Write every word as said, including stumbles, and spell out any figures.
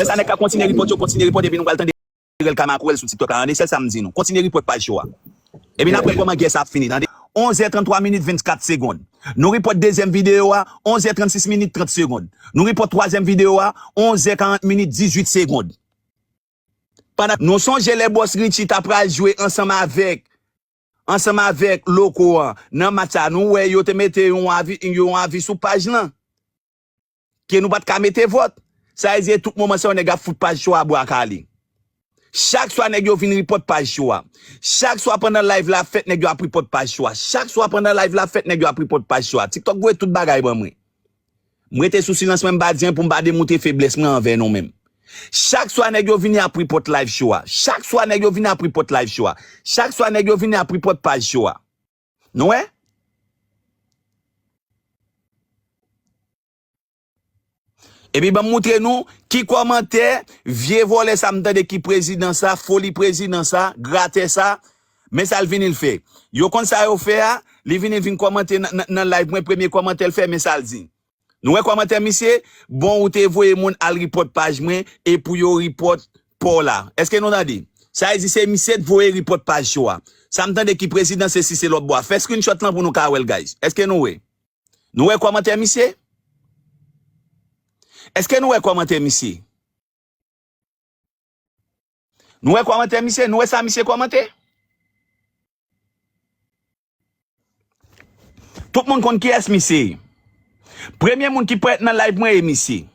Lè sa nèg ka kontinye report yo, kontinye report, epi nou pral tande rèl ka makourèl sou TikTok la, tande, sèl sa m di nou. Kontinye report paj yo a. Epi n ap wè kòman gè sa ap fini, tande. Onz è trannntwa minit vennkat segonn. Nou report dezyèm videyo a, onz è trannsis minit trant segonn. Nou report twazyèm videyo a, onz è karant minit dizuit segonn. Pandan nou sonje lè Boss Richie ta pral jwe ansanm avèk, ansanm avèk Loko an nan match sa, nou wè yo te mete yon avi, yon avi sou paj lan. Ke nou pa t ka mete vòt. Sa vle di tout moman sa yo nèg ap fout paj cho a bwa kale. Chak swa nèg yo vin report paj cho a. Chak swa pandan live la fèt nèg yo ap report paj cho a. Chak swa pandan live la fèt nèg yo ap report paj cho a. TikTok voye tout bagay ban mwen. M rete sou silans mwen, m pa di anyen pou m pa demontre feblès mwen anvè nou menm. Chak swa nèg yo vini ap report live cho a. Chak swa nèg yo vini ap report live cho a. Chak swa nèg yo vini ap report paj cho a. Nou wè? Epi ban m moutre nou ki kòmantè vye vòlè sa m tande ki prezidan sa, foli prezidan sa, gratè sa, men sa l vini l fè. Yo konn sa yo fè a, li vini l vin kòmante nan, nan, nan live mwen, premye kòmantè l fè, men sa l di. Nou wè kòmantè misye? Bon, ou te voye moun al report paj mwen e pou yo report pa w la. Èske nou tande? Sa vle di se misye t voye report paj cho a. Sa m tande ki prezidan se si se lòt bò a. Fè screenshot lan pou nou ka wè l, guys. Èske nou wè? Nou wè kòmantè misye? Èske nou wè kòmantè misye? Nou wè kòmantè misye? Nou wè sa misye kòmante? Tout moun konn kiyès misye ye. Premye moun ki parèt nan live mwen e misye.